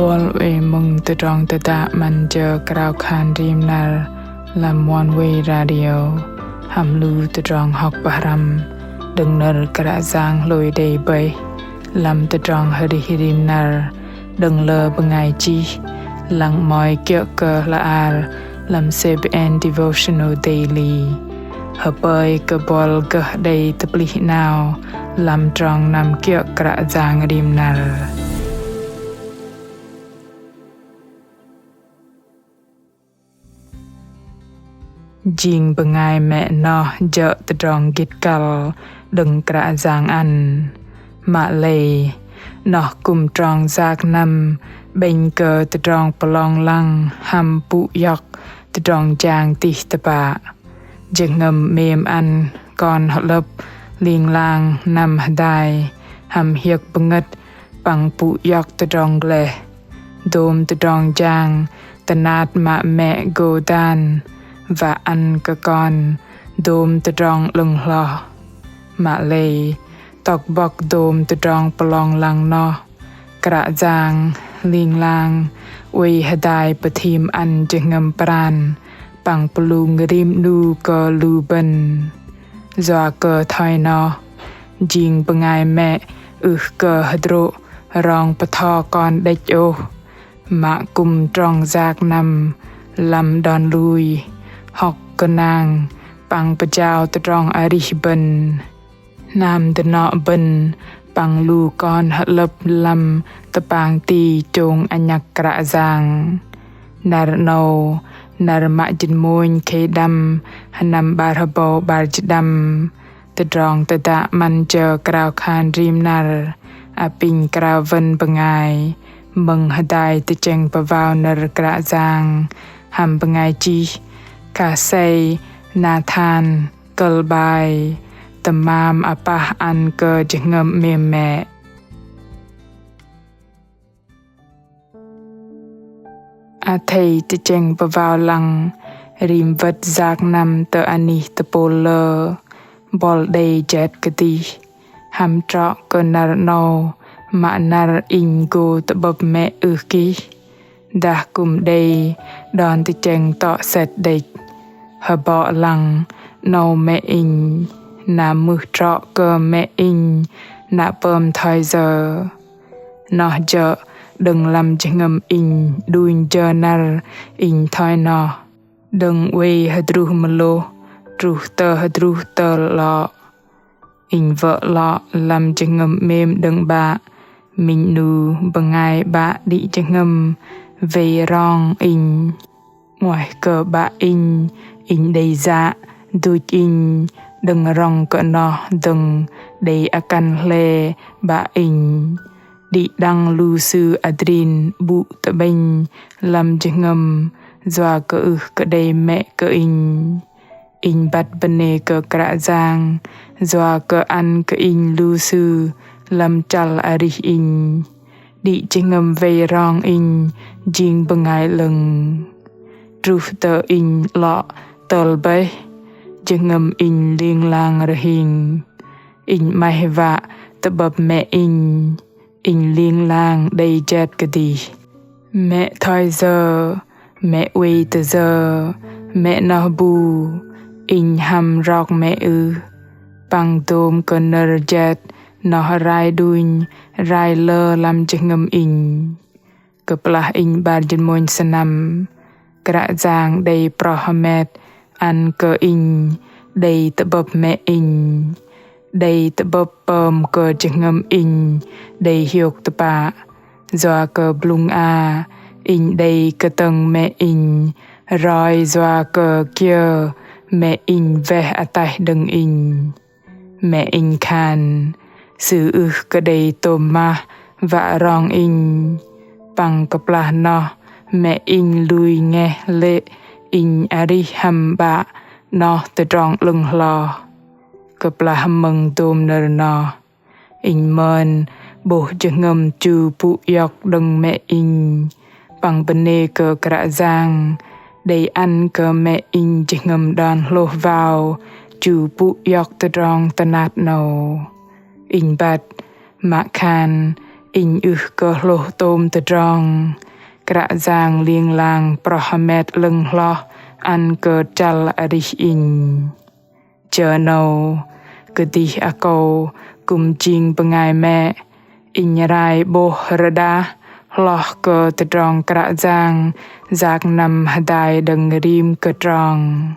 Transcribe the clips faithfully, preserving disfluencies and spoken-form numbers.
Bol oei mơ̆ng tơdrong tơdă 'Măn jơ krao khan rim năr lăm One Way Radio hăm lu tơdrong hŏk pơhrăm đơ̆ng nơ̆r Kră Yang hlôi đei bơih lăm tơdrong arih rim năr đơ̆ng lơ bơngai chih lăng mơ̆i kiơ̆ kơ hla bơar lăm C B N Devotional Daily. Hơpơi kơ bol gơh đei tơplih 'nao lăm trong năm kiơ̆ Kră Yang rim năr. Jing bơngai mĕ noh jơ̆ tơdrong gĭt kăl đơ̆ng Kră Yang ăn. Mă lei, noh kư̆m trong yak năm 'bĕnh kơ tơdrong pơlong lăng hăm pŭ iŏk tơdrong jang tih tơpă. Jơhngơ̆m 'mêm ăn kon hơ'lơ̆p ling lang năm hơdai hăm hiơ̆k pơngơ̆t păng pŭ iŏk tơdrong gleh. Dôm tơdrong jang tơnat mă mĕ gô dan wă ăn kơ kon dôm tơdrong 'lơ̆ng hloh. Mă lei, tŏk bŏk dôm tơdrong pơlong lăng noh, Kră Yang ling lang oei hơdai pơthim ăn jơhngơ̆m pran păng pơlung rim 'nu kơ lu bơ̆n. Yua kơ thoi noh, jing bơngai mĕ ưh kơ hơdrô̆ rong pơtho kon đĕch ôh, mă kư̆m trong yak năm lăm đon lui, hŏk gơnang păng pơjao tơdrong arih bơ̆n. Hnam dơnŏ bơ̆n păng lu kon hơ'lơ̆p lăm tơpang ti chông anhăk Kră Yang. Năr 'nâu, năr mă jĭt mônh khei đăm, sơnăm 'bar hơbâu 'bar jĭt đăm. Tơdrong tơdă 'Măn jơ krao khan rim năr apinh krao wơ̆n bơngai mơ̆ng hơdai tơchĕng pơwao nơ̆r Kră Yang hăm bơngai chih Kasei Nathan, kơ̆l bai: Tơmam apah ăn kơ jơhngơ̆m 'mêm mĕ. Athei tơchĕng pơwao lăng rim wơ̆t yak năm tơ anih tơpôl lơ, bol đei jet kơdih hăm trŏ kơ năr 'nâu mă năr inh gô tơ'bơ̆p mĕ ưh kih. Dah kư̆m đei đon tơchĕng tŏ sĕt đĕch. Hơbŏ lăng 'nâu mĕ inh, na mưh trŏ kơ mĕ inh na pơm thoi yơ. Noh jơ̆ đơ̆ng lăm jơhngơ̆m inh đunh jơ năr inh thoi noh. Đơ̆ng oei hơdruh mơlôh truh tơ hơdruh tơl 'lŏ. Inh wơ̆ 'lŏ lăm jơhngơ̆m 'mêm đơ̆ng 'Bă, minh 'nu bơngai 'Bă đĭ jơhngơ̆m wei rong inh. 'Nguaih kơ 'Bă inh, inh đei yă duch inh đơ̆ng rŏng kơ noh dơ̆ng đei akăn hle 'Bă inh. Đĭ đăng lu sư adrin 'bŭ tơ'bĕnh lăm jơhngơ̆m yua kơ ưh kơ đei mĕ kơ inh. Inh băt bơnê kơ Kră Yang yua kơ ăn kơ inh lu sư lăm chăl arih inh. Đĭ jơhngơ̆m wei rong inh jing bơngai 'lơ̆ng. Truh tơ inh 'lŏ tơl bơih, jơhngơ̆m inh ling lang rơhing. Inh 'maih wă tơ'bơ̆p mĕ inh. Inh ling lang đei jet kơdih. Mĕ thoi yơ, mĕ oei tơ yơ, mĕ noh bu, inh hăm rok mĕ ưh. Păng dôm kơ nơ̆r jet noh rai đunh, rai lơ lăm jơhngơ̆m inh. Kơplah inh 'bar jĭt mônh sơnăm, Kră Yang đei proh hơmet ăn kơ inh đei tơ'bơ̆p mĕ inh, đei tơ'bơ̆p pơm kơ jơhngơ̆m inh đei hiôk tơpă. Yua kơ blŭng a inh đei kơtơ̆ng mĕ inh roi yua kơ kiơ mĕ inh weh ataih đơ̆ng inh. Mĕ inh khan sư ưh kơ đei tôm mah wă rong inh. Păng kơplah noh mĕ inh lui ngeh lê̆ inh arih hăm 'Bă noh tơdrong 'lơ̆ng hloh. Kơplah mơ̆ng dôm nơ̆r noh, inh mơn 'bôh jơhngơ̆m chu pŭ iŏk đơ̆ng mĕ inh. Păng bơnê kơ Kră Yang đei ăn kơ mĕ inh jơhngơ̆m đon hlôh wao chu pŭ iŏk tơdrong tơnat 'nâu. Inh băt mă khan Inh ưh kơ hlôh tôm tơdrong Kră Yang ling lang proh hơmet 'lơ̆ng hloh ăn kơ chăl arih inh. Jơ 'nâu, kơdih akâu kư̆m jing bơngai mĕ, inh rai 'bôh rơđah hloh kơ tơdrong Kră Yang yak năm hơdai đơ̆ng rim kơ trong.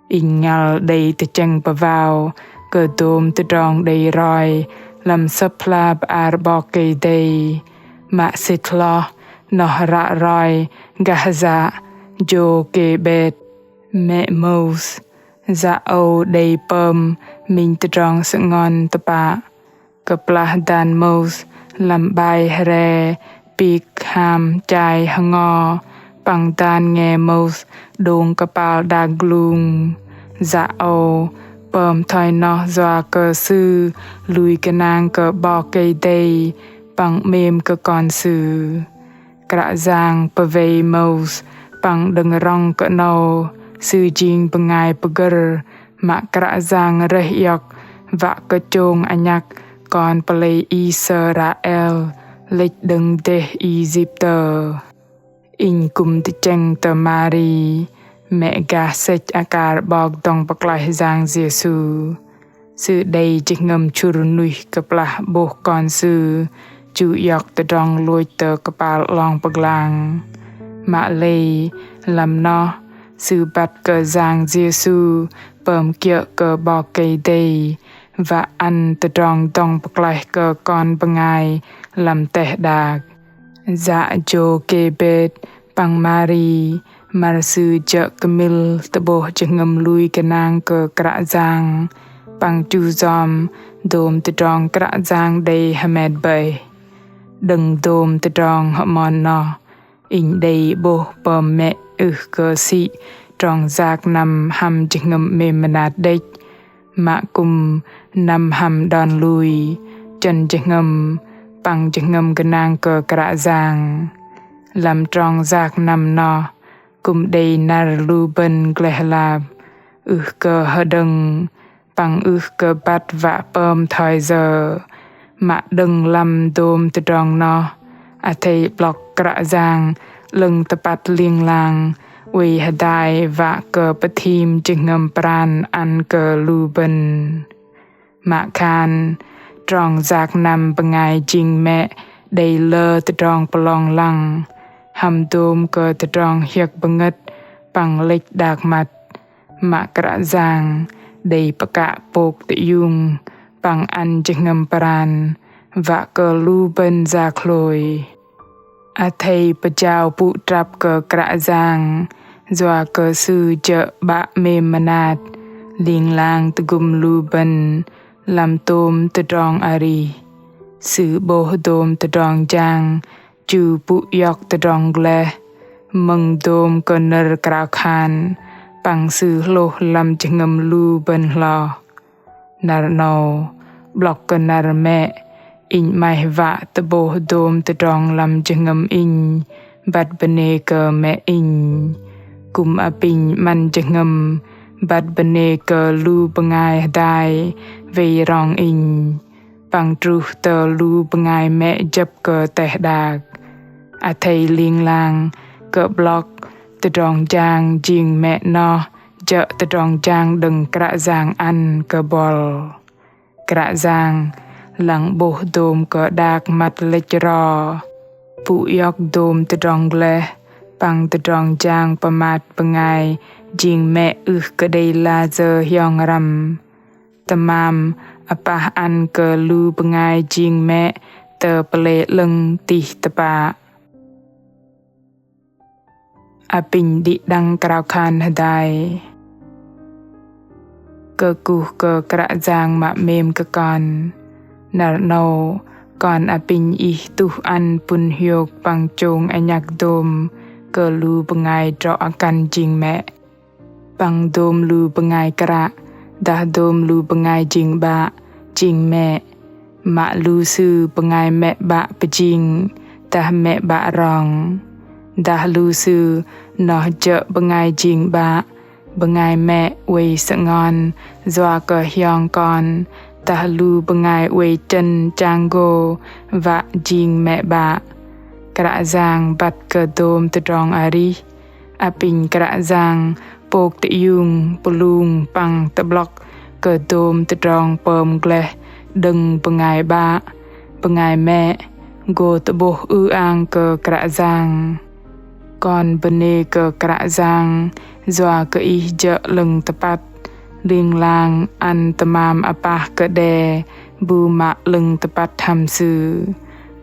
Inh ngăl đei tơchĕng pơvao kơ dôm tơdrong đei roi lăm Sơ̆p hla bơar 'Bok Kei-Dei, mă sĭt hloh noh ră roi gah yă Jôkêbet, mĕ Môis. Yă âu đei pơm minh tơdrong sơngon tơpă. Kơplah dan Môis lăm 'bai hre pik ham chai hơngo, păng dan nge Môis đơ̆ng kơpal đak glung. Yă âu pơm thoi noh yua kơ sư lui gơnang kơ 'Bok Kei-Dei păng 'mêm kơ kon sư. Kră Yang pơwei Môis păng đơ̆ng rŏng kơ 'nâu, sư jing bơngai pơgơ̆r, mă Kră Yang rơih iŏk wă kơ chông anhăk kon pơlei Israel lĕch đơ̆ng dêh Êjiptơ. Inh kư̆m tơchĕng tơ Mari, mĕ gah sĕch akar 'Bok dŏng pơklaih Yang Yêsu. Sư đei jơhngơ̆m chŭr nuih kơplah 'bôh kon sư chu iŏk tơdrong lôch tơ kơpal 'long pơglang. Mă lei lăm noh, sư băt kơ Yang Yêsu pơm kiơ̆ kơ 'Bok Kei-Dei wă ăn tơdrong dŏng pơklaih kơ kon bơngai lăm teh đak. Yă Jôkêbet păng Mari, măr sư jơ̆ kơmil tơ'bôh jơhngơ̆m lui gơnang kơ Kră Yang păng chu yom dôm tơdrong Kră Yang đei hơmet bơih. Đơ̆ng dôm tơdrong hơmon noh, inh đei 'bôh pơm mĕ ưh kơ sĭ trong yak năm hăm jơhngơ̆m 'mêm mơnat đĕch, mă kư̆m năm hăm đon lui, chơ̆n jơhngơ̆m păng jơhngơ̆m gơnang kơ Kră Yang. Lăm trong yak năm noh, kư̆m đei năr lu bơ̆n gleh lap, ưh kơ hơđơ̆ng, păng ưh kơ băt wă pơm thoi yơ. Mă đơ̆ng lăm dôm tơdrong noh, athei 'blŏk Kră Yang 'lơ̆ng tơpăt ling lang oei hơdai wă kơ pơthim jơhngơ̆m pran ăn kơ lu bơ̆n. Mă khan, trong yak năm bơngai jing mĕ đei lơ tơdrong pơlong lăng, hăm dôm kơ tơdrong hiơ̆k bơngơ̆t păng lĕch đak măt. Mă Kră Yang đei pơkă pôk tơiung păng ăn jơhngơ̆m pran wă kơ lu bơ̆n yak hlôi. Athei pơjao pŭ trăp kơ Kră Yang, yua kơ Sư jơ̆ 'Bă 'mêm mơnat, ling lang tơgŭm lu bơ̆n lăm tôm tơdrong arih. Sư 'bôh dôm tơdrong jang chu pŭ iŏk tơdrong gleh mơ̆ng dôm kơ nơ̆r krao khan, păng Sư hlôh lăm jơhngơ̆m lu bơ̆n hloh. Năr 'nâu, 'blŏk kơ năr mĕ, inh 'maih wă tơ'bôh dôm tơdrong lăm jơhngơ̆m inh băt bơnê kơ mĕ inh. Kư̆m apinh 'măn jơhngơ̆m băt bơnê kơ lu bơngai hơdai wei rong inh, păng truh tơ lu bơngai mĕ jơ̆p kơ teh đak. Athei ling lang kơ 'blŏk tơdrong jang jing mĕ noh jơ̆ tơdrong jang đơ̆ng Kră Yang ăn kơ bol. Kră Yang lăng 'bôh dôm kơ đak măt lĕch ro, pŭ iŏk dôm tơdrong gleh păng tơdrong jang pơmat bơngai jing mĕ ưh kơ đei layơ hiong răm. Tơmam apah ăn kơ lu bơngai jing mĕ tơ pơlei 'lơ̆ng tih tơpă. Apinh đĭ đăng krao khan hơdai. Kơkuh kơ Kră Yang mă 'mêm kơ kon. Năr 'nâu, kon apinh Ih tuh ăn pŭn hiôk păng chông anhăk dôm kơ lu bơngai drŏ akăn jing mĕ, păng dôm lu bơngai kră, dah dôm lu bơngai jing 'bă, jing mĕ. Mă lu sư bơngai mĕ 'bă pơjing, dah mĕ 'bă rong. Dah lu sư noh jơ̆ bơngai jing 'bă, bơngai mĕ oei sơngon yua kơ hiong kon dah lu bơngai oei chơ̆n chang gô wă jing mĕ 'bă. Kră Yang băt kơ dôm tơdrong arih, apinh Kră Yang pôk tơiung, pơlung păng tơ'blŏk kơ dôm tơdrong pơm gleh đơ̆ng bơngai 'bă, bơngai mĕ, gô tơ'bôh ư-ang kơ Kră Yang. Kon bơnê kơ Kră Yang, yua kơ Ih jơ̆ 'lơ̆ng tơpăt, ling lang ăn tơmam apah kơ đe bu mă 'lơ̆ng tơpăt hăm Sư.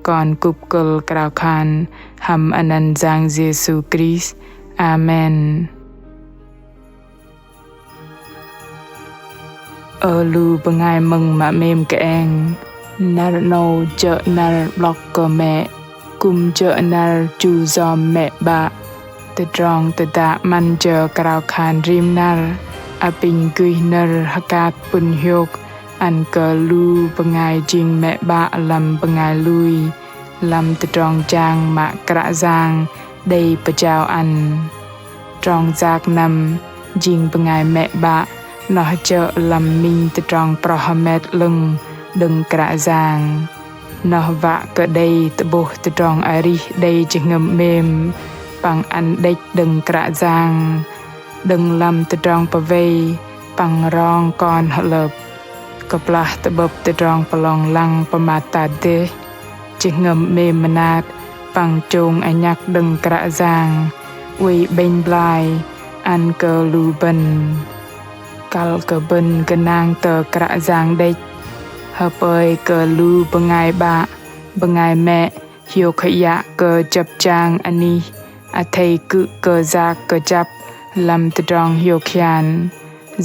Kon kŭp kơ̆l krao khan hăm anăn Yang Yêsu Krist. Amen. Ơ lu bơngai mơ̆ng mă 'mêm kơeng, năr 'nâu jơ̆ năr 'blŏk kơ mĕ, kư̆m jơ̆ năr chu yom mĕ 'bă. Tơdrong tơdă 'măn jơ krao khan rim năr, apinh gơih nơ̆r hơkat pŭn hiôk ăn kơ lu bơngai jing mĕ 'bă lăm bơngai lui, lăm tơdrong jang mă Kră Yang đei pơjao ăn. Trong yak năm jing bơngai mĕ 'bă, noh jơ̆ lăm minh tơdrong proh hơmet 'lơ̆ng đơ̆ng Kră Yang. Noh wă kơ đei tơ'bôh tơdrong arih đei jơhngơ̆m 'mêm păng ăn đĕch đơ̆ng Kră Yang, đơ̆ng lăm tơdrong pơwei păng rong kon hơ'lơ̆p. Kơplah tơ'bơ̆p tơdrong pơlong lăng pơmat tat dêh, jơhngơ̆m 'mêm mơnat păng chông anhăk đơ̆ng Kră Yang oei 'bĕnh blai ăn kơ lu bơ̆n. Kăl kơ bơ̆n gơnang tơ Kră Yang đĕch, hơpơi kơ lu bơngai 'bă, bơngai mĕ hiôk hơiă kơ jơ̆p jang anih, athei kư̆ kơ yak kơjăp lăm tơdrong hiôk hian.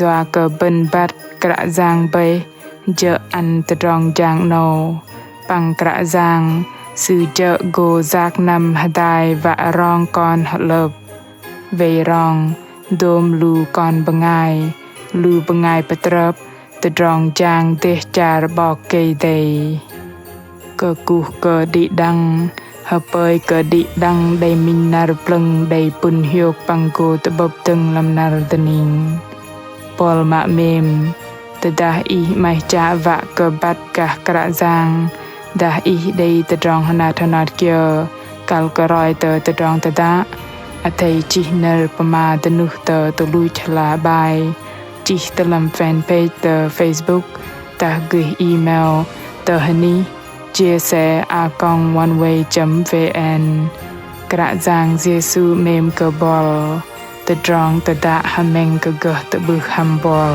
Yua kơ bơ̆n băt Kră Yang bơih jơ̆ ăn tơdrong jang 'nâu, păng Kră Yang Sư jơ̆ gô yak năm hơdai wă rong kon hơ'lơ̆p. Wei rong dôm lu kon bơngai, lu bơngai pơtrơp tơdrong jang dêh char 'Bok Kei-Dei. Kơkuh kơ đĭ đăng, hơpơi kơ đĭ đăng đei minh năr plơ̆ng đei pŭn hiôk păng gô tơ'bơ̆p dơ̆ng lăm năr dơning. Buăl mă 'mêm, tơdah ih 'maih chă wă kơ băt gah Kră Yang, dah ih đei tơdrong hơnat hơnat kiơ kăl kơ roi tơ tơdrong tơdă, athei chih nơ̆r pơma dơnuh tơ tơluch hla bơar, chih tơ lăm fanpage tơ Facebook, dah gơih email tơ hơnih J S A a còng oneway chấm V N. Kră Yang Yêsu 'mêm kơ buăl. Tơdrong tơdă hơmĕng kơ gơh tơ'bưh hăm buăl.